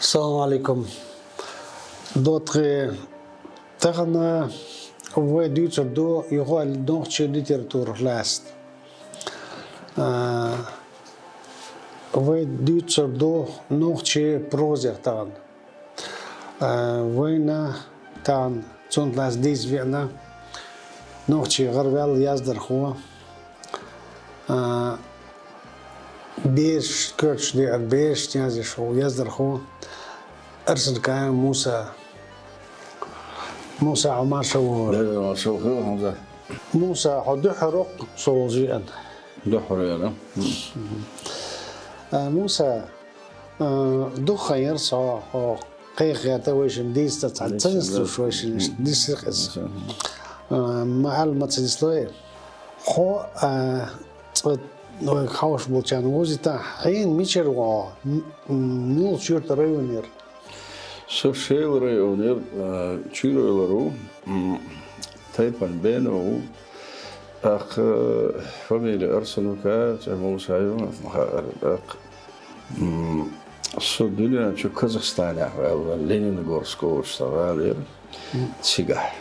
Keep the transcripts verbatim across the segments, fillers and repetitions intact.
Салам алейкум. Доктор, тахан вай дуьйцур ду юха а нохчийн литература лаьцна. А, вай дуьйцур ду нохчийн прозех тахан. А, вайна тахан цунна лаьцна дийца веана нохчийн гӀараваьлла яздархо, а, бераш коьртачу декъера берашна язъеш волу яздархо Арсанкаев Муса. Муса, хьо марша вогӀийла. Марша вогӀийла, Хьамза. Муса, хьо дуьххьара ву-кх со волчу веана? Дуьххьара веана. А, Муса, а, дукха хан яра со хьо кхайкха гӀерта вайшинна дийца, цхьа ца нислуш вайшинна дийцира иза. А, ма-аллара, ма ца нислой. Хьо, а, цкъа вайга хьовш болчарна вузийта, хьенан мичара ву хьо, м-, м-, муьлхачу юьртан районера? Со Шелан районера, а, Чуьйра-Эвлара ву, м, тайпана бено ву. ТӀаккха, э, фамилия Арсанукаев, цӀе Муса ю, ма хаьара, тӀаккха, м, со дуьнен чу Казахстанехь ваьлла, Лениногорск олучу сан гӀалера. Цигахь.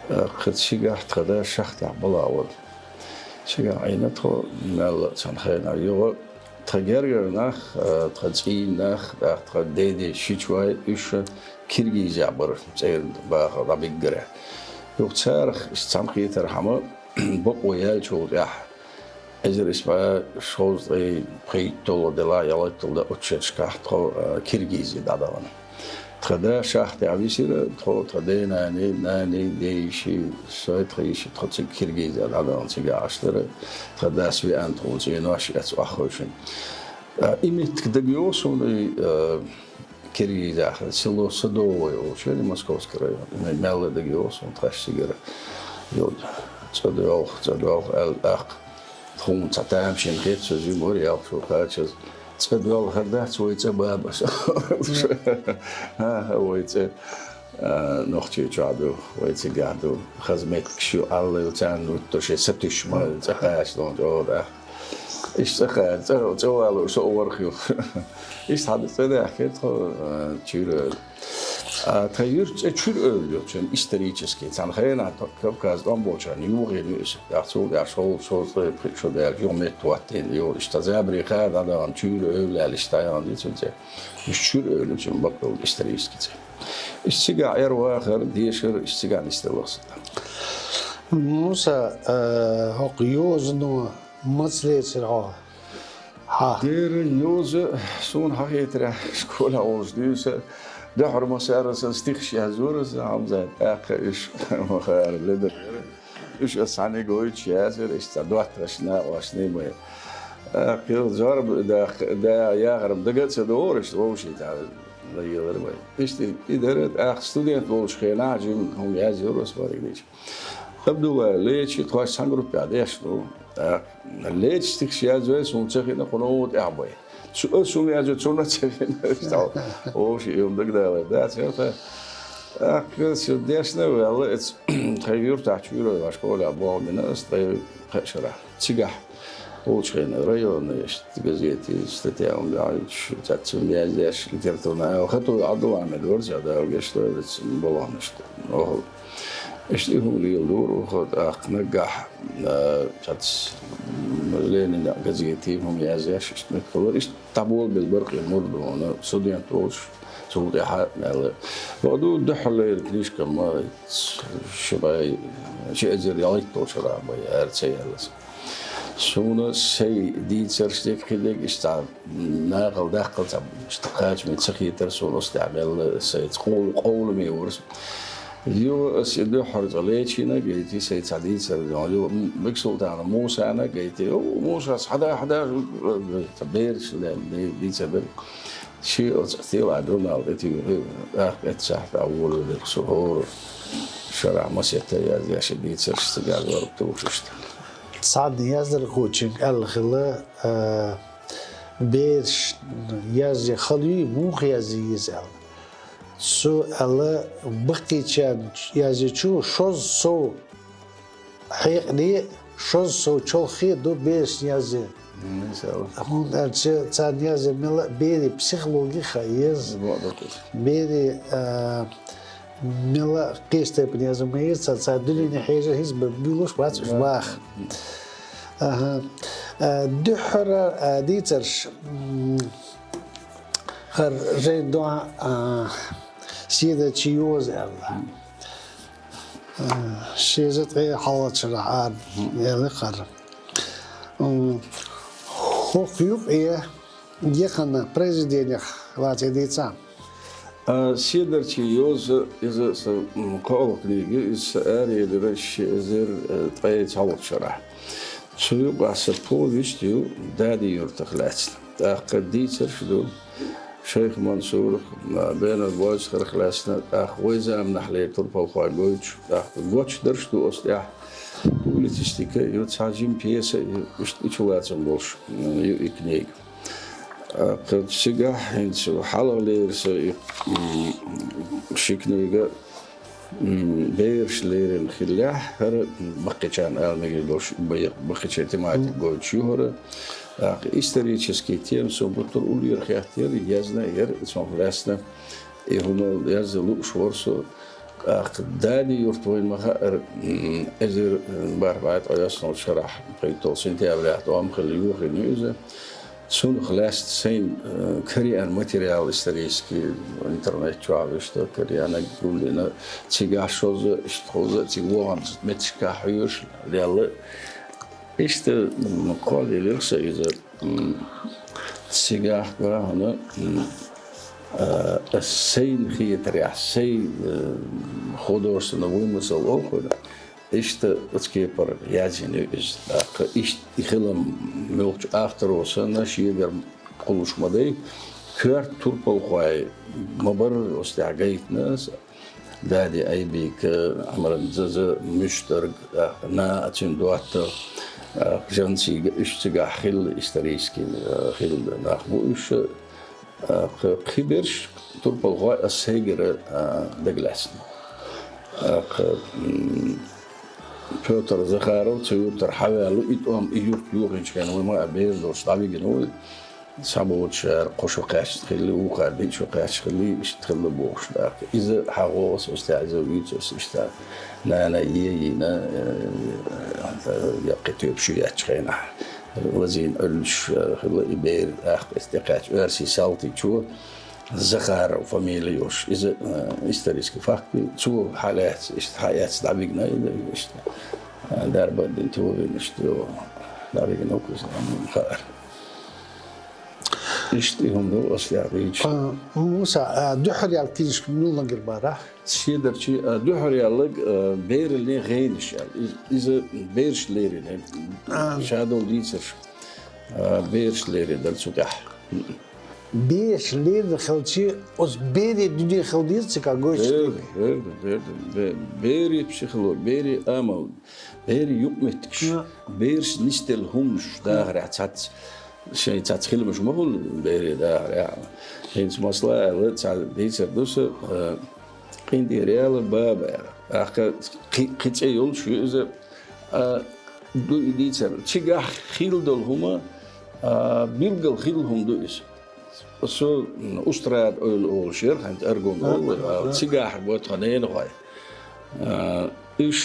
ТӀаккха цигахь тхан да шахтехь балахь вара. Цигахь Ӏийна тхо мелла а цхьана хенахь. Юха тхан гергара нах, а, тхан цӀийнан нах, тӀаккха тхан деден ши чоь, уьш Киргизехь бара, цӀера бахар дӀабиггара. Юха царах, иза цхьаьнакхетархьама, бакъо яьллачул тӀаьхьа, эзар исс бӀе шовзткъе пхийтталгӀа делахь, ялхитталгӀа де оцу шерашкахь тхо, а, Киргизе дӀадахана. Тхан да шахтехь висира, тхо, тхан денаней, наней, ден йиший, сой, тхан йиший, тхо цига Киргизе дӀадахана, цигахь Ӏаш дара. Тхан дас веана, тхуна цӀенош эцна охьахевшина. А, и меттиг дагайогӀу суна, и, а, Киргизехь, село Садовое олучу, Московский район. Мел а дагайогӀу суна тхаьш цигара. Йо, цӀа доьлху, цӀа доьлху аьлла тӀаккха. Тхуна цхьа тамашийна хета, со жима вара, ялх шо кхачаза. ЦӀа доьлхур дац вай цӀа, баба, со. ХӀан-хӀа, вай цӀа, а, Нохчийчохь ду, вай цигахь ду. Хаза меттигаш ю, Аллал царна вуьту, шайн сатуьйсуш ма, цӀа кхача доху чӀогӀа тӀаккха. Иштта цӀа кхача, цӀа, цӀа валор со а вара хила. Иштта хьан цӀа даьхкира тхо, а, Чуьйра-Эвла. А, тхан юьртан цӀе Чуьра-Эвла ю, цуьнан исторически. Цхьана хенахь Кавказ тӀом болчарна юхийна ю иза. ТӀаккха цул тӀаьхьа шовзткъе пхиъ шо даьлча юха меттахӀоттийна ю. Иштта Забри-Хаьа дӀадахана Чуьра-Эвла аьлла иштта дӀаяхана ю цуьнан цӀе. Иза Чуьра-Эвла ю, цуьнан бакъдолу исторически цӀе. Иза цигахь эр вахар, дешар, иза цигахь нисделла сан. Муса, а, хӀокху йозано маца лецира хьо? Хьа. Дера йоза, суна хьахетарехь, школехь волуш дуьйса, дуьххьара массара сан стихаш яздора сан, Хьамзат, тӀаккха уьш ма-хаара ледара. Уьш аса цхьаьнниг гойтуш яздора, иштта цхьа доттагӀашна, накъосташна ма. ТӀаккха и зорба даха, да, яхар-м дага а ца догӀура, иштта вовшийн цхьа лаелара вай. Иштта и дара, тӀаккха студент волчу хенахь жима хӀума яздора аса, бакъдолу дийцича. Абдулла, лечи, тхо цхьана группехь деш ду. ТӀаккха лечи стихаш яздой, суна ца хиъна, кху новкъа тӀехь бай. Цу аса хӀума яздой, цунна а ца хиъна, иштта вовшийн хӀума дагадалар дац, хӀета. ТӀаккха аса дешна а ваьлла, эца тхайн юьртахь Чуьра-Эвлахь школехь болх бина аса тхайн кхаа шарахь. Цигахь волчу хенахь районна иштта газетехь статья хӀума яхьуьйтуш, цхьацца хӀума яздеш, литературна агӀо, Хатуй Ӏабдулхьамид вара цхьа, Дала гечдойла, балханашна. Оха иштта и хӀума леладора оха, тӀаккха наггахь, а, цхьацца Ленина газетехь хӀума яздеш, иштта меттиг хилла. Иштта дӀаболабелла бара-кх и мурд хьуна, студент волуш, цул тӀаьхьа мел. Бакъду, дуьххьара леррина книжка ма, ши бӀе, ши эзар ялхитталгӀачу шарахь бай, ара ца яьлла сан. Суна сайн дийцарш дерг, кхин дерг иштта нахала даккхал цхьа, иштта кхачаме ца хетара суна, оцу тӀехь мел сайца къовла-, къовламе вара со. Юха аса и дуьххьара цкъа лечийна а гайти, сайн цхьа дийцар, юха Бексултанов Мусана а гайти, о, Мусас, хьада, хьада, цхьа бераш леррина дийцар дара. Шен оцу стелахь журнал тӀе тига, тӀаккха эццахь дӀаволавелира со хӀора шарахь масетта а яздеш, и дийцарш цигахь зорба тухуш иштта. Цхьана яздархочуьнга аьлла хилла, а, Бераш язъе хала юй, муха язъе еза аьлла. Цо аьлла, баккхийчарна язъечо шозза сов хьекъале, шозза сов чолхе ду берашна язъе. Мгм, сала. ХӀунда аьлча царна язъе мел а берий психологи хаа еза. Бо-, бо-, бо. Берий, а, мел а кхечу тайпана язъе ма еза царна, царна дуьненна хьежар хӀинца бан буьйлуш бац уьш баха. Аха. А, дуьххьара, а, дийцарш, м, хӀара жайна дуьхьа, а, Седарчий Йоза аьлла. Э, ши эзар ткъе хьалхарчу шарахь ара яьлла хӀара. М, хӀокху юкъе яхана произведенех лаьцна дийца. А, Седарчий Йоза, иза сан, м, кхоалгӀа книга, иза сан араелира ши эзар, э, ткъе цхьалгӀачу шарахь. Цу юкъахь сан повесть ю Дади-Юртах лаьцна. ТӀаккха дийцарш ду Шайх Мансурах, а, Бенар Бойсхарах лаьцна, тӀаккха вай заманахьлера турпалхой гойтуш, тӀаккха гочдарш ду оцу тӀехь. Публицистика ю, цхьа жима пьеса ю, иштта и чулацам болуш, м, ю и книга. ТӀаккха цигахь хӀинца хьалхалера сан и, м, ши книга, м, бераш лерина хиллехь, хӀара баккхийчарна ала мегар долуш, баккхийчеран тематика гойтуш ю хӀара. ТӀаккха исторический тема сан гуттар а уллера хеттера, язна яра, цунах лаьцна и хӀума яздан лууш вара со. ТӀаккха Дади-Юрт вайна ма хаъара, м, эзар бархӀ бӀе ткъе ялсаманчу шарахь, пхийтталгӀа сентябрехь тӀом хилла йохийна ю иза. Цунах лаьцна сайна, э, караеана материал исторический, интернет чохь вуьшта караеана, гулдина, цигахь шозза, иштта хозза, цига вахана меттигашкахь хьоьжуш лелла. Иштта, м, кхоллаелира сан иза, м, цигахь бахана, м, а, ас сайна хетарехь, сайн, э, художественный вымысел олу хӀара. Иштта оцу кепара яздина ю иза. ТӀаккха иштта и хилам муьлххачу авторо санна шегара кхуллуш ма дай, коьрта турпалхой ма бара оцу тӀехь гайтина, Дади Айбика, Ӏамран Заза, Муьштарг, тӀаккха Наа, цуьнан доттагӀа, тӀаккха Жансига, уьш цигахь хилла исторический, а, хилла нах бу уьш. А, кхи-, кхиберш турпалхой ас сайгара, а, дагалаьцна. А, кхи-, м, Пётр Захаров цу юьртара хьаваьлла, и тӀом, и юрт йохийначу хенахь вай ма а бер долуш дӀавигина ву. Цхьаболчара кхо шо кхаьчна хилла, вукхара диъ шо кхаьчна хилла, иштта хилла бохуш даьлла. Иза хьагӀо аса, аса иза вуьйцу аса иштта. Нана е йина, э, яккхий тоьпаш ю яьчу хенахь. Лазийна Ӏуьллуш, э, хилла и бер, тӀаккха иза тӀекхаьчча, оьрсийн салтичо, Захаров фамилия йолуш. Иза, э, исторический факт ю. Цо хьалаьцна, иштта хьаэцна дӀавигна, иза иштта, э, дарба а дина, товина, иштта йо, дӀавигна ву иза, м, хаьара. Иштта и хӀума ду аса лаьа дийча. А, Муса, а, дуьххьара яьлла книжка муьлханера бара? Седарчий, а, дуьххьара яьлларг, а, «Бераллин гӀенаш» аьлла. Из-, иза бераш лерина. А. Ша долу дийцарш, а, бераш лерина дара цу тӀехь. Бераш лерина хилча, оцу берийн дуьне хила деза цига гойтуш дерг? Дера, дера, дера, дера. Бе-, берийн психологи, берийн амал, берийн юкъаметтигаш, а, бераш нисделла хӀуманаш дахарехь цхьацца. Шайн цхьацца хиламаш ма хуьлу берийн дахарехь. ХӀинца масала аьлла, цхьа дийцар ду сан, а, КъинтӀера яла баба аьлла. ТӀаккха кхи-, кхин цӀе йолуш ю иза, а, ду и дийцар. Цигахь хилла долу хӀума, а, билггал хилла хӀума ду иза. Со, м, устрада ойла олуш яра, хӀинца аргун олу, а, цигахь го тхан ненахой. А, уьш,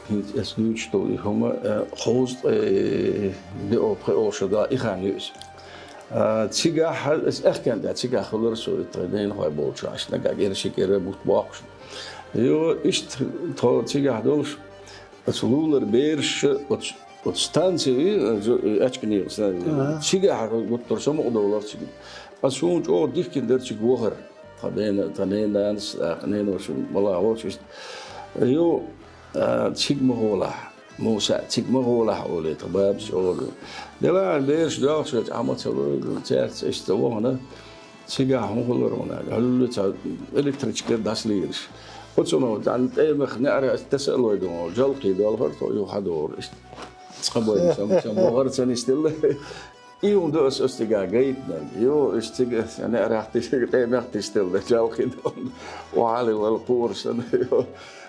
хӀинца ас дуьйцуш долу и хӀума, а, кхузткъе, э, диъ, пхи олуш да, и хан ю иза. А, цигахь, ас аьхкан да, цигахь хилар со, и тхан ненахой болчу, аш нагахь гера ши кӀира бутт боккхуш. Йо, иштта тхо цигахь долуш, оцу лулара бераш, оцу, оцу станци, э, жо-, э, Ачкъинера станци. Ага. Цигахь гуттар со ма долура цига. Ас суна чӀогӀа дихкина дара цига вахар. Тхан нена-, тхан ненанас, а, тхан неноша ма лахьа волчу иштта. Йо, а, цига ма гӀолахь. Муса, цига ма гӀолахь, олий, тхан бабас олу. Делахь бераш доьлхуш, Ӏа ма ца лур, цаьрца иштта вахана, цигахь хӀун хилар ван аьлла. Хьуьлла цхьа электричка дӀасалийраш. Оцунах, тӀан тӀемах неӀара таса а лой ду, жалкхий доьлхура тхо, юха хьадогӀура иштта. Цкъа бой, сам, сам вахар ца нисделла. И хӀума ду ас, ас цига гайтинарг. Йо, иш цига, ас неӀарах тиша, тӀемех тиша делла, жалхи ду. Вали вал кхура санна, йо.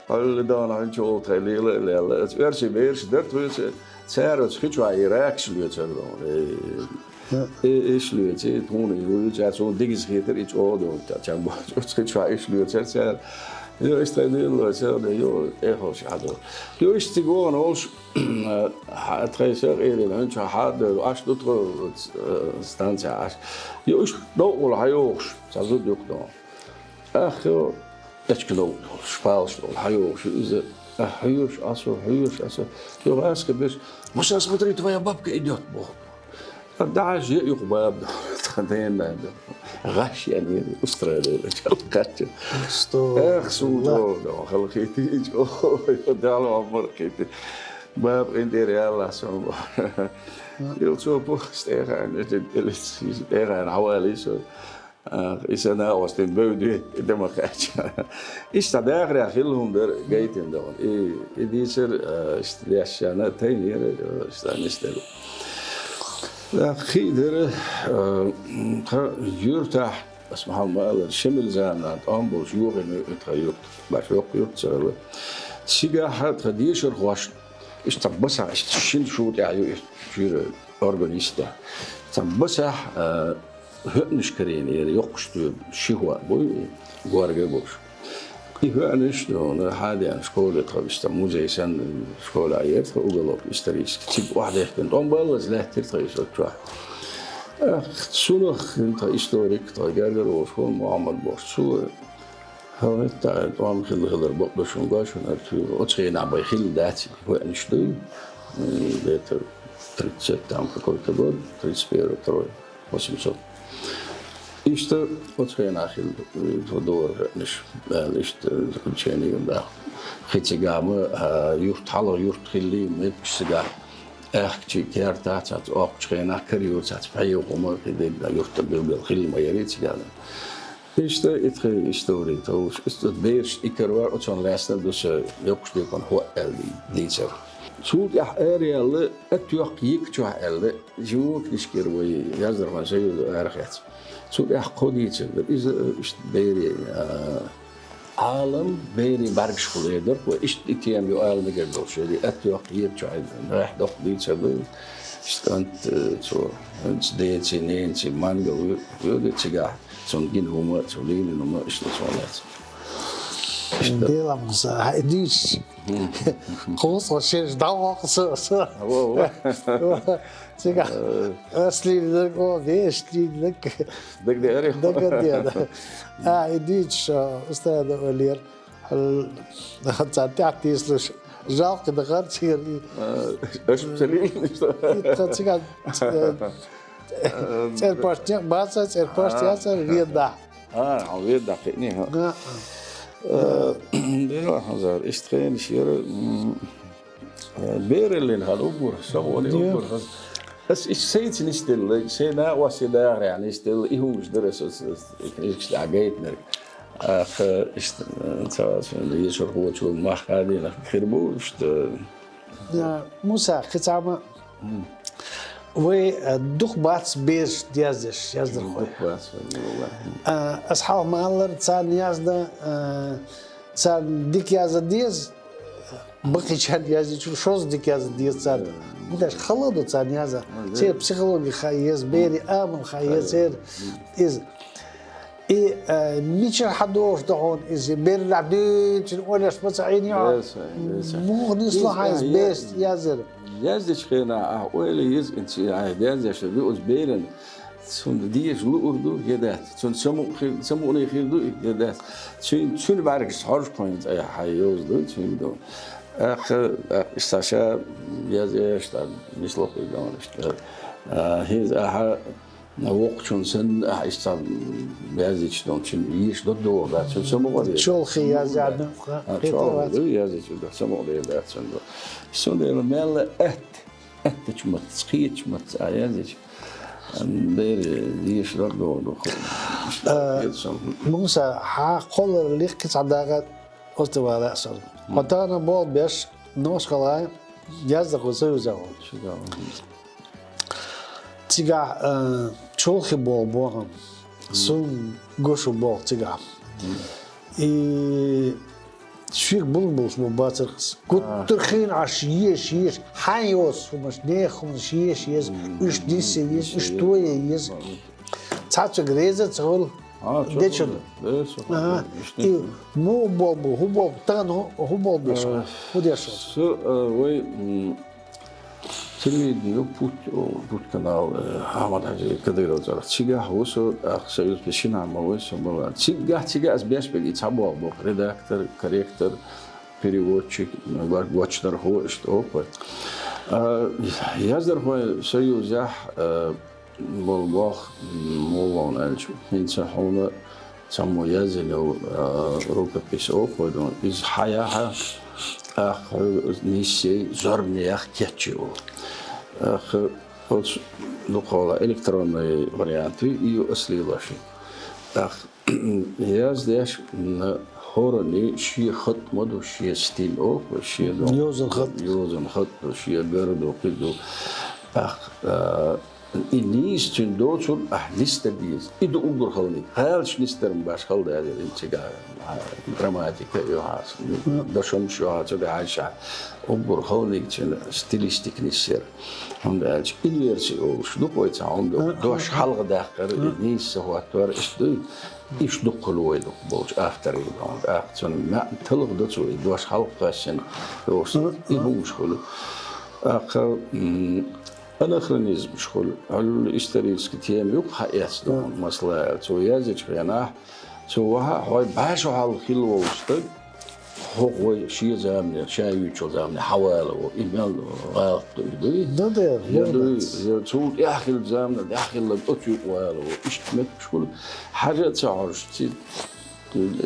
Хьуьлла дона хьуьнчу гӀултхе лела а лела. Ас оьрсий бераш дара тхоьца, цара оцу хи чохь и ракаш лоьцар ду. Э, и, иш лоьций, тхуна и вуьйцу, цо дигаза хетар, и чӀогӀа ду, чам бохучу, оцу хи чохь иш лоьцар цара. Йо, иш тхайн дийна лоьцар, йо, тӀехула шаьхьа ду. Йо, иш цига вогӀун волуш, Хьа, тхайн сакъерина, хӀинца хьадоьлла, аш ду тхо, э, станция аш. Йо, уьш новкъахула хьайогӀуш, цхьа зуда юкъа догӀу. Ах, йо, эчка новкъа долуш, палаш долу, хьайогӀуш, иза, ах, хьоьжуш, аса, хьоьжуш, аса. Йо, гӀаска берш, «Муса, смотри, твоя бабка идёт», боху. ДӀахьажа, юкъа баба ду, тхан дена ду. ГӀаш ян йина, устрадевлла, чал кхачча. Ах, су ду, халахийтича, ой, Дала ма мархийти. Баба къинтӀера яллахь сон боху. Ил цо пухс тӀехьа, тӀехьа хьавалий со. А, и сан накъостина бевдве, и де ма кхаьчна. Иштта дахарехь хилла хӀума дара гайтина догӀу. И, и дийцар, а, иштта дешшана тайнера, а, иштта нисдара. ТӀаккха хи дара, а, тхан юьртахь, ас ма хьал ма аллара, Шемил заманан тӀом болуш йохийна ю и тхан юрт. Баш йоккха юрт ца хилла. Цигахь тхан дешархошна, иштта басахь, иштта шина шу тӀехь ю и чуьра органиста. Цхьа басахь, а, хӀоьънаш карийнера, йоккхуш туьйра, ши хӀоъ буй, горга а болуш. И хӀоьънаш, ну, хьадеана школе тхан, иштта музей санна, школе а яра тхан уголок исторический. Цига охьадехкина, тӀом баллалц лаьттира тхан и со чохь. Ах, цунах тхан историк, тхан гергара волуш ву Мухьаммад бохуш, цо ХӀара тӀом хилла хилар бакъ ду шуна, гой шуна, ара туьйра. Оцу хенахь бай хилла дац, хӀоьънаш дуй. М, где-то тридцать там какой-то год, тридцать первый, второй, восемьсот. Иштта оцу хенахь хилла, э, дора хӀоьънаш, аьлла, иштта заключение ю даха. Хи цигахь ма, а, юрт хьалха юрт хилли, меттигаш цигахь. Аьхкачийн кертахь цац, оккхучу хенахь карайора цац, пхьегӀа хӀума, хи дерг а юртан билггал хилла ма яри цигахь. Иштта и тхан истори товш, иштта бераш и карор, оцунна лаьцна ду сан йоккхуш декъана хӀоъ аьлла дийцар. Цул тӀаьхьа араяьлла, аттоьхка йика чохь аьлла, жимук дишкира вай яздархойн союзо арахецна. Цул тӀаьхьа кхо дийцар дара. Иза иштта берийн, а, Ӏалам, берийн бӀаьргашхула эр дара, вай иштта и тема ю ала мегар долуш, аттоьхка йика чохь аьлла, нахь доккха дийцар ду. Иштта кӀант, э, цо, хӀинца деций, ненаций мангал ву, ву цигахь. Цунна гина хӀума, цо лелийна хӀума, иштта цо лаьцна. Иштта. Делам ца, хьай дуьйцуш. Кхузткъа шераш дӀавоккху со, со. Во, во. Цигахь ас лийна дерг, о, вешан лийна дерг. Дагадеара. Дагадеара. А, и дуьйцуш, а, устада олера. Хьал-, царна тӀаьхьа тийсалуш, жалкхи дахара цигара. А, аша ца лийна, что? И тхан цигахь, э, ЦӀерпашт некъ бацара, цӀерпашт яцара, вен дахь. А, хьо вен дахь кхиъний, хьо? А. Э, дела хьазар, иштта хенаш яра, м, э, бераллин хьан уггар, самоне уггар хьан. Ас иштта сайца нисделла, сайн накъостий дахарехь нисделла, и хӀумаш дара ас, ас, ас, книжкаш тӀехь гайтинарг. Аха, иштта, э, ца, сан дешархочо мах хадийнах хир бу, иштта. Да, Муса, кхин цхьа ма Вай, а, дукха бац бераш дезаш, яздархой. Дукха бац вай, валлахӀи. А, ас хьалха ма-аллара, царна яздан, а, царна дика яздан деза, баккхийчарна яздича, шозза дика яздан деза царна. Да. ХӀунда аьлча хала ду царна яздан. Да. Церан психологи хаа еза, берийн амал хаа еза, церан иза. И, э, мичара хьадогӀуш ду хьуна иза, беррахь дуьйцучун олеш ма ца Ӏийна йо? Весай, весай. Муха нисло хьайса, э, бест язъяра? Яздечу хенахь ахь ойла еза, инца ахь яздеш ду оцу беран, цунна деша луур ду я дац, цунна самукъа хир, самукъане хир ду я дац. Цуьнан, цуьнан бӀаьргашца хьожуш кхойна цӀе хьайн йоза ду, цуьнан ду. ТӀаккха, тӀаккха иштта ша язъеш, тӀаккха нисло хир ду, иштта. А, хӀинца ахьа Воккхачун санна, ахьа иштта цхьа яздича, цуьнан йиш ду догӀу дац, цуьнан самукъа деза. Чолхе язъян, а, хетар чолхе вац. Ду, яздича ду, самукъа деза дац цуьнан ду. Цундела мелла атта, аттачу матца, кхетачу матца а яздича, бер йиш ду догӀу ду. А, хетар сан. Муса, хьан кхоллар лихки цхьа дагӀа оцу вала а сан. Хьо тахана болх беш, нохчалхой яздархой союзехь волчу. Союзехь волчу. Цигахь, а, чолхе болх бу хьуна. Сун гуш болх цигахь. И шуьга булг болуш бу бацархас. Гуттар хин Ӏаш еш, еш. Хьайн йоцу хӀумаш, нехан хӀумаш еш, еш. Уьш дисе еш, уьш тое еш. Цхьацца реза ца хуьлу. А, чо Дечун. Дечун. Ага. Иштта. И муха болх бу, хӀун болх бу, тахана хӀун, хӀун болх беш ву? А, хӀун деш ву? Со, а, вай, м, телевидение, Путь, о, Путь канал, э, Ахьмад-Хьаьжи Кадыров цӀарах. Цигахь ву со, тӀаккха Союз печати ма вай со бала. Цигахь, цигахь ас беш берг и цхьа болх бу. Редактор, корректор, переводчик, го-, гочдархо, иштта опыт. А, яздархойн союзехь, а, болу болх, м, муха ву аьлча, хӀинца хьуна цхьаммо яздина йолу, а, рукопись опыт, иза хьан яхьа, тӀаккха хьоьга иза нийсса яй, зорбане яха кечйо. ТӀаккха оцу дукхахьолахь электронный вариант ю, и ю ас лелош. ТӀаккха яздеш, м, хӀоранна шен хатӀ ма ду, шен стиль олу, шен ду. Йозан хатӀ. Йозан хатӀ ду, шен гар ду, кхин ду. ТӀаккха, а, и нийса цуьнан доцург ахь нисдар деза. И ду уггар халаниг. Кхалаш нисдар ма баш хала даьлла, и цигахь, а, грамматика а ю хьан, дашамаш ю хьан, цигахь хьаьжча. Уггар халаниг цуьнан стилистика нисъяр. ХӀунда аьлча инверси олуш ду-кх вай цхьа хӀума ду. Дош хьалха даккхар, и нийса ца хӀоттор, иштта дуй. Иштта дуккха вай дукха болчу авторийн бахьана. ТӀаккха цуьнан маьӀна талха ду цо, и дош хьалха кхоьссина йолуш. И хӀумаш хуьлу. ТӀаккха, м, анахронизмаш хуьлу. Хьуьлла исторический тема юкъа хьаэцна ду, масала аьлла. Цо яздечу хенахь, цо ваха а, хьой бӀе шо хьалха хилла волу стаг, хӀокху вай шен заманера, ша юьйцучу заманера хьавалаво. И мел гӀалат ду, и дуй? Ду, де, я дуй, я цул тӀаьхьа хилла заманера, тӀаьхьа хилларг оцу юкъа валаво. Иштта меттигаш хуьлу, хьажа а ца хьожуш, ци-,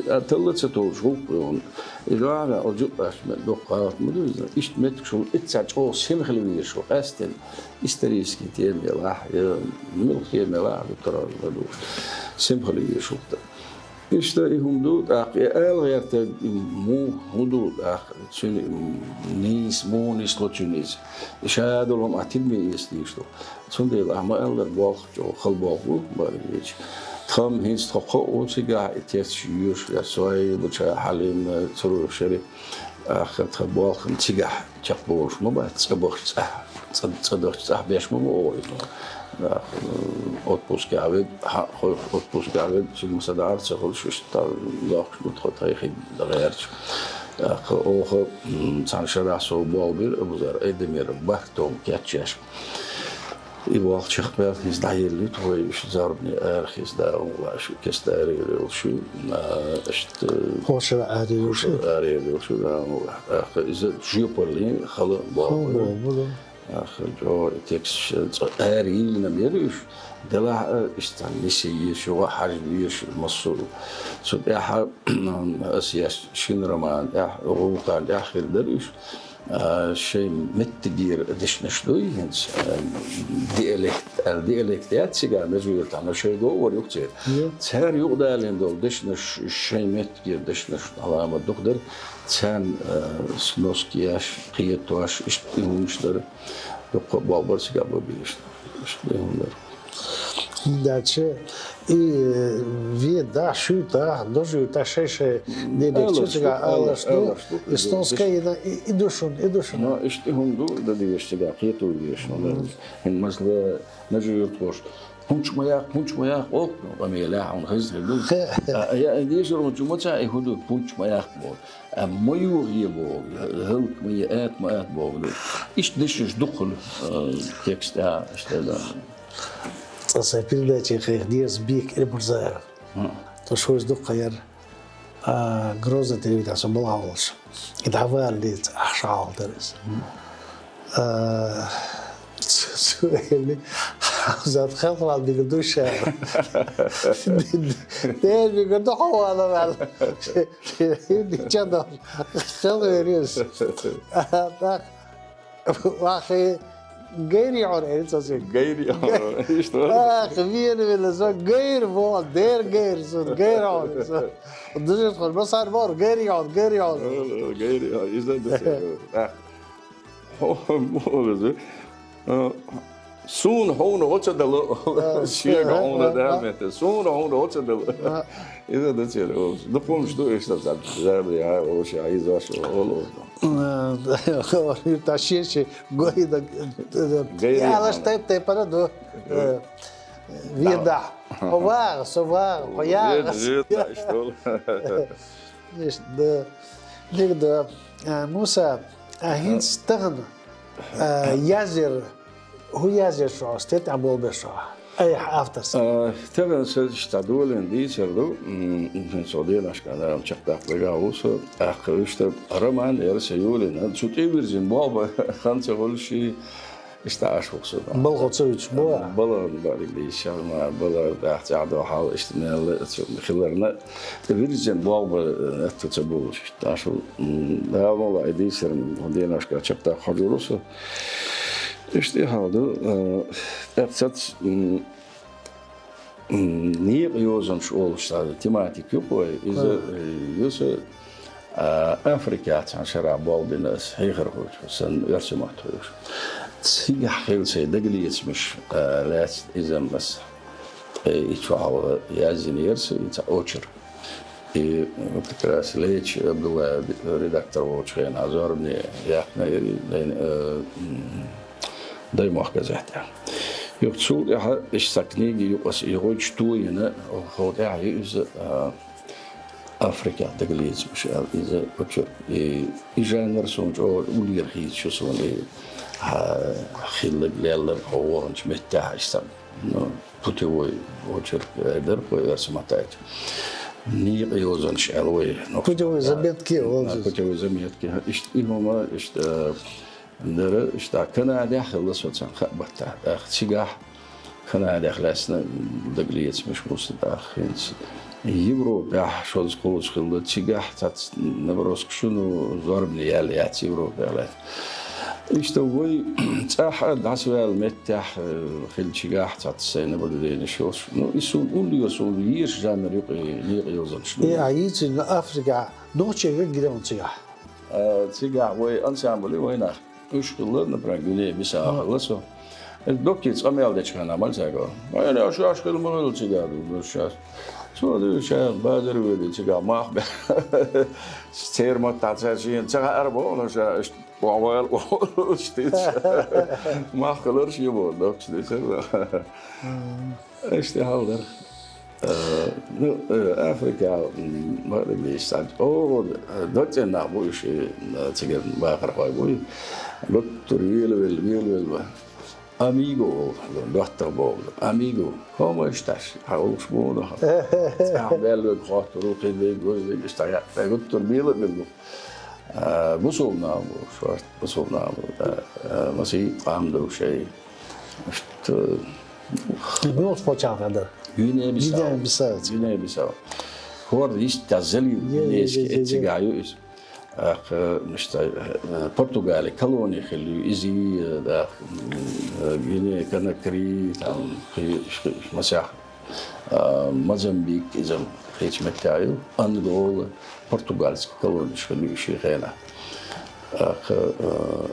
а, талла а ца толуш гӀуллакх ду хьуна. И дуьхьа а ваьлла, оцу юкъа аш ме-, дукха гӀалат ма ду иза. Иштта меттигаш хуьлу, иццахь чӀогӀа сема хила везаш ву, къаьсттина исторический тема елахь, я муьлхха тема елахь, ду карор ма ду. Сема хила везаш ву-кх. Иштта и хӀума ду, тӀаккха и ала гӀертарг, и муха, хӀун ду, тӀаккха цуьнан, м, нийса, муха нисло цуьнан иза? И ша долу хӀума ахь тидаме эца дезаш ду. Цундела ахь ма-аллара, болх чӀогӀа хала болх бу, бакъ дийцича. Тхан хӀинца тхо кхоъ ву цигахь, и тесташ йоьшу, я Суайбуча, Хьалимна, Цуруйхшери, тӀаккха тхан болх-м цигахь чекхболуш ма бац, цӀа бахча цӀахь, цӀа, цӀа дахча цӀахь беш ма бу оха иза. Нах, м, отпускехь верг, хьан, хо-, отпускехь верг, цуьнга ма са дахьара ца хуьлуш, иштта дохкуш ду тхо тхайхин гӀерташ. ТӀаккха оха, м, цхьана шарахь со болх бира Абузар Айдамиран бархӀ том кечъеш. И болх чекхбаьлла хӀинца дӀаеллийта вай, уьш зорбане арахица, Дала мукъ лахь, шу кеста араяьлла йолуш ю, а, иштта, хӀокху шарахь араяьлла йолуш ю. ХӀокху шарахь араяьлла йолуш ю, Дала мукъ лахь. ТӀаккха иза жоьпаллин хала болх бу. Хала болх бу, да. ТӀаккха чӀогӀа тексташ цкъа арайиллина ма яра уьш, делахь а, иштта цхьана нисе езаш, юха хьажа везаш, массо а. Цу тӀехь ас еш шина роман тӀехь, гӀуллакхана тӀехь хир дара уьш. А, шайн меттигера дешнаш дуй хӀинца, а, диалект, аьлла, диалект яц цигахь, межуьртахь, но шайн говор ю-кх церан. Ю. Цара юкъадалийна долу дешнаш, шайн меттигера дешнаш, Ӏаламат дукха дара, царна, а, сноска еш, кхетош, иштта и хӀуманаш дара. Дуккха а болх бара цигахь бан безаш. Иштта и хӀума дара. ХӀунда аьлча и вен дахь, шуьйта дахь, дожуьйтахь, шай-шай дерриг чу цигахь аларш ду, аларш ду, и сноска йина, и, и ду шуна, и ду шуна. Но иштта и хӀума ду, дан дезаш цигахь, кхето везаш хӀума. ХӀинца, масала, межуьртахоша, пунч ма яккха, пунч ма яккха, олу, къамелехь хьуна хезна хир ду. А, я, дешар хӀун чу ма ца, и хӀун ду, пунч ма яккха боху. А, ма йохае боху, хӀаллак ма е, ата ма ата боху ду. Иштта дешнаш дукха хуьлу, а, текст, а, иштта, да. Цкъа сайн передаче хьехна деза Бека Эльмурзаев. Хм. Тхо шуьйца дукха яра, а, Грозный телевиденехь со балхахь волуш. И дӀаваллалц, ахьа шахьалдара иза. Хм. А, цу, цу элли, Хьамзат, хелхавала мегар ду ша. Дера мегар ду хьо вала ваьлла. Дича дан хелхавер иза. ТӀаккха вахе гайри хьуна, элли цо цуьнга. Гайри хьуна, иштта вара. Ах, вена вела со гайр боху, дера гайр сон, гайр хьуна со. Дужит хьуна, масар боху, гайри хьуна, гайри хьуна. Гайри хьуна, иза ду ца. Ах. Хьо, муха веза? А, Суна хьуна оцадала, шега хьуна да, суна хьуна оцадала. Иза да цера. Дукхумш ду иштта зам, зам, я, оша, иза, оша, оло. Та шеши гойда. Ялаш тайп тайпара ду. Вида. Овар, совар, пояр. Вида, что ли? Ишт да. Дик да. Муса, а хинц тахна. Язер, ху язер шо, стет а бол бе шо. Ай, автор. Тахна са ишта долин дийсер ду. Со денашка, да, чакта плега уса. Ах, ишта роман, я са юлина. Цу тевирзин боба, ханца голши. Ишта аш вуксу. Балгъа цуйч бу. Бала, бала, бала, дахцахдо хал, ишта мел, хиларна. Вирзин боба, это ца булш. Ишта аш, да, мола, иди сер, денашка чапта хажурусу. Ишта халду, эцац, Никъ йозанаш олуш цхьа тематика ю кхой, иза юса Африка цхьан шара болбина ас хьехар хуьлуш, сан оьрсийн мотт хуьлуш. Цигахь хила сайн дагалецамаш лаьцна иза маса. Ткъе и чохьалгӀа язйина яра сан и цхьа очерк. И как раз Леч Абдулла редактор волчу хенахь зорбане яхна яра и дайн, э, м, даймохк газетехь. Юха цул тӀаьхьа иштта цхьа книги юкъа аса и гӀойчу тоьйна, хӀокху тӀаьхьа ю иза, а, Африкехь дагалецамаш аьлла, иза очерк. И, и жанр суна чӀогӀа уллера хийца шу суна, и, а, хилларг, лелларг хьо ваханчу меттехь иштта. Ну, путевой очерк, э, дара кхо оьрсийн маттахь. Никъ йозанаш аьлла вай. Ну, путевой заметки, а, путевой заметки. Иштта и хӀума, иштта, э, дара, иштта Канадехь хилла со цхьана хаа баттахь. ТӀаккха цигахь Канадехь лаьцна дагалецамаш бу сан тӀаккха хӀинца. Европехь шозза кхочуш хилла, цигахь цхьацца наброска шуна зорбане яьлла яц Европехь лаьцна. Иштта вай цӀахь а дӀасаваьлла меттехь, э, хилчигахь цхьацца сайн наблюденеш йолуш. Ну, и суна уллера суна езаш жанр юкъа некъа йозанаш ду. И а йийцина Африка нохчий гира ван цигахь. А, цигахь вай ансамбль вайнах. Уьш хилла, например, Гвинея Бисау хилла со. Доккхий цкъа мел дечу хенахь мальцаго. Вайна аша аша хила ма хилла цигахь ду, ду шас. Цо ду ша базар вели цигахь мах бе. Церан маттахь ца шена ца хаьара боху, но ша иштта Охьавала, охьавала, иштта. Мах хиларш ю боху, доккхуш дийцар. Иштта хьал дара. Э, ну, э, Африка, м, ма-, ма-, иштта. О, э, доццен нах бу уьш, э, цигара бахархой бу. Гуттар велавелла, велавелла. Амиго олу, доттагӀа боху. Амиго. ХӀома иштта аш, хьан уллуш бу нах. Цхьа баьллиг хоттур ву, кхин дерг, гуш дерг, иштта яц. Гуттар бела а белла. А, бусулба нах бу, шорта бусулба нах бу, да. А, масийттаза къам ду шайн. Иштта. Муьлхачу пачхьалкхехь дара? Гвинея-Бисау. Гвинея-Бисау. Гвинея-Бисау. ХӀорда йистехь залил Е, е, гвинейский е, е, е. Эццигахь ю иза. ТӀаккха, иштта, э, Португали колони хилла ю, иза, э, тӀаккха, м, э, Гвинея-Конакри, там, хи-, хи-, масех. А, Мозамбик, иза кхечу меттехь ю, Ангола, португальский колониш хилла ю шен хенахь. ТӀаккха, а,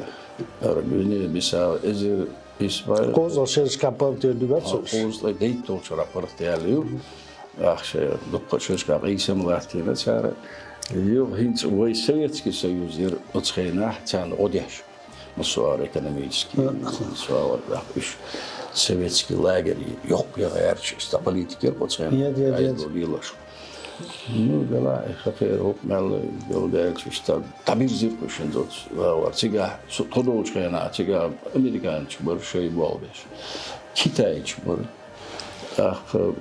ара Гвинея-Бисау, эзар исс бӀе кхузткъе шерашкахь паргӀатъяьлла ю, бац уьш? Кхузткъе дейтталгӀачу шарахь паргӀатъяьлла ю. Ахча шайн дуккха а шерашкахь къийсам латтийна цара. Юха хӀинца вай Советский Союз яра оцу хенахь, царна гӀо деш. Массо а экономический, массо а, уьш советский лагерь йоккха яра гӀерташ, иштта политика яра оцу хенахь. Яд, яд, яд. Айдо лелаш. Ну, дела, и хакера хӀокху мел, дела даьлча, иштта дӀабирзира кху шин зоц, вагӀор. Цигахь, со тхо долчу хенахь, цигахь американцаш бара шайн болх беш. Китайцаш бара. ТӀаккха,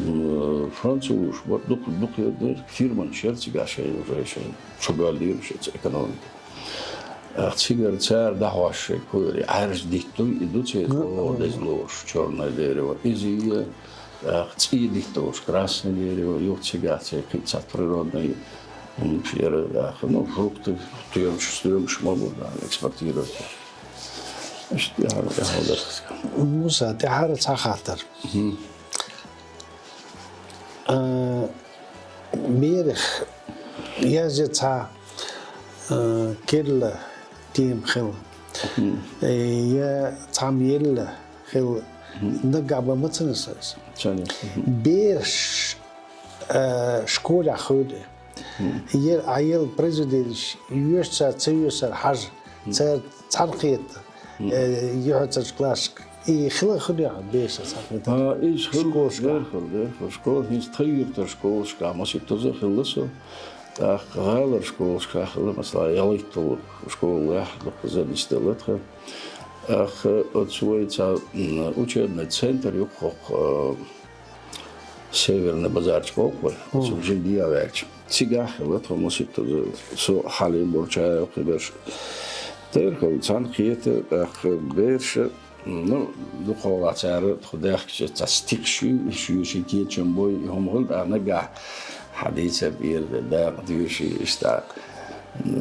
м, французаш бара, дукха, дукха яра, фирманаш яра цигахь шайн, уже шайн чу боьллийра шайн экономика. Цигара цара дӀахьош шайн кхуьур, и Ӏаьржа диттуй, и ду церан оха деза лоруш, чёрное дерево. Иза и, цӀий диттуш, красное дерево, юха цигахь церан кхин цхьа природный, м, яра, ну, фрукты, стоьмаш, стоьмаш ма бу, да, экспортировать. Иштта яхьар, яхьар дара. Муса, тӀаьхьара цхьа хаттар. А, берех, язъе цхьа, а, керла тема хила. Э, я цхьамма елла хилла. Наггахь бан ма ца нисар из. Ца нисар. Бераш, э, школехь хуьлу. Ер, а ел произведенеш йоьшуш цара ца йоьшура хьажа, цара цхьаьнакхета, э, юьхьанцарчу классашка. И хила хуьлу яхьа бераш цхьаьнакхета? А, иза хила, школашка. Дера хила, дера хила. Школа, хӀинца тхан юьртара школашка, маситтаза хилла со. ТӀаккха гӀалара школашка хилла, масала, ялхитталгӀа школехь дукхаза нисделла тхан. ТӀаккха оцу вай цхьа, м, учебный центр ю-кх хӀокху, а, Северный базарчу боху вай, оцу жиндиа ваьлча. Цигахь хилла тхо маситтаза, со, Хьалим Бурчаев, кхиберш. Дера хила цхьаьнакхета, тӀаккха бераша, ну, дукхахьолахь цара тхо даьхкича цхьа стикаш ю, шен-шен кечам бой, и хӀума хила, тӀаккха наггахь хьан дийцар бера дакъа доьший, иштта.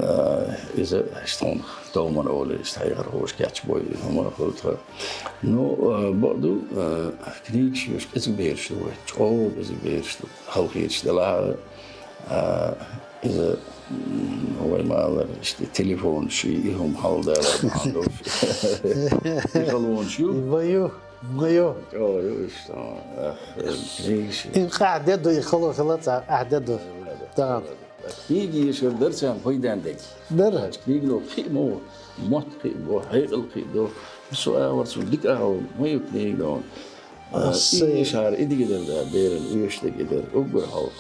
А, иза, иштта хьуна, товмар олий, иштта хьехархоша кечбой, хӀума хуьлу тхан. Ну, а, бакъду, а, книгаш йоьшу кӀезиг бераш ду вай, чӀогӀа кӀезиг бераш ду. Халахеташ делахь а, а, иза, м, вай ма аллара, иштта телефонаш, и хӀума хьалдара бахьана долуш. И халонаш ю? Ма ю, ма ю. ЧӀогӀа ю иштта, а, книгаш. Ин къахь де ду, и хало хила ца, къахь де ду. ТӀаккха. Книга ешар дара царна пайденна дерг. Дара. Книгано кхин а ма ву, мотт кхин а бу, хьекъал кхин а ду. Со агӀор цунна дика агӀор ма ю книгано. Аса. И ешар и дика дар да, беран оьшург и дар, уггар хьалха.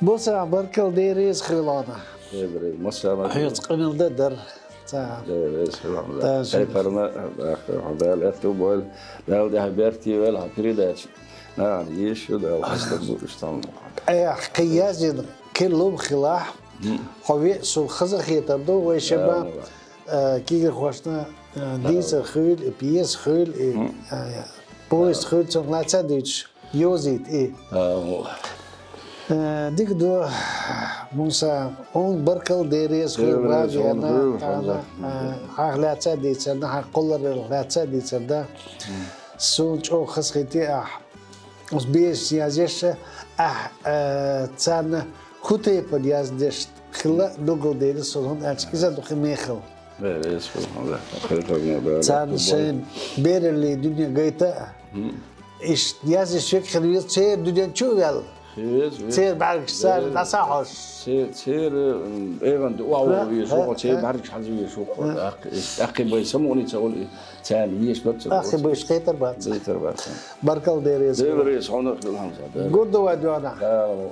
Бусалба, баркалла, Дела реза хуьлда хьуна. Дела реза, массарна. Хьоьца къамел дан дара. Ца. Дела реза хуьлда хьуна. Ца, тайпарна, ах, Дала аьтту бойла. Дала тӀехь бертий ваьлла хьан передача. Нахана езаш ю, Дала хастам бу уьш там. Эх, кхин яздина, кхин лума хилахь, хьо веа суна хаза хетар ду, вай шаьбан, э, кегийрхошна, э, дийцар хуьлу, и пьеса хуьлу, и, э, повесть хуьлу, цунах лаьцна а дуьйцуш, йовзийта и. Э, дика ду, Муса, хьуна баркалла, Дела реза хуьлда, Дела реза, хьуна хуьлда, хьуна. Э, хьан лаьцна а дийцар, хьан кхоллараллах лаьцна а дийцар, да. Суна чӀогӀа хазахетий ахь. Оцу берашна язъеш, ахь, э, царна хӀун тайпана яздеш хилла, нугал дела суна, хӀунда аьлча иза ду кхин мехала. Царна шайн бераллин дуьне гайта а, иштта яздеш верг хила веза, церан дуьнен чу а ваьлла. Церан бӀаьргаш царна дӀасахьош. Церан, м, эгӀан ду охьавогӀу везаш ву хьо, церан бӀаьргаш хьажа везаш ву хьо. ТӀаккха, тӀаккха бай самукъане ца олу и. Царна езаш бац. Ахи беш кхетар бац. Кхетар бац. Баркалла, Дела реза. Дела реза, хьуна а хуьлда, Хьамзат. Гур ду вай, дуьхьал. Да, валла.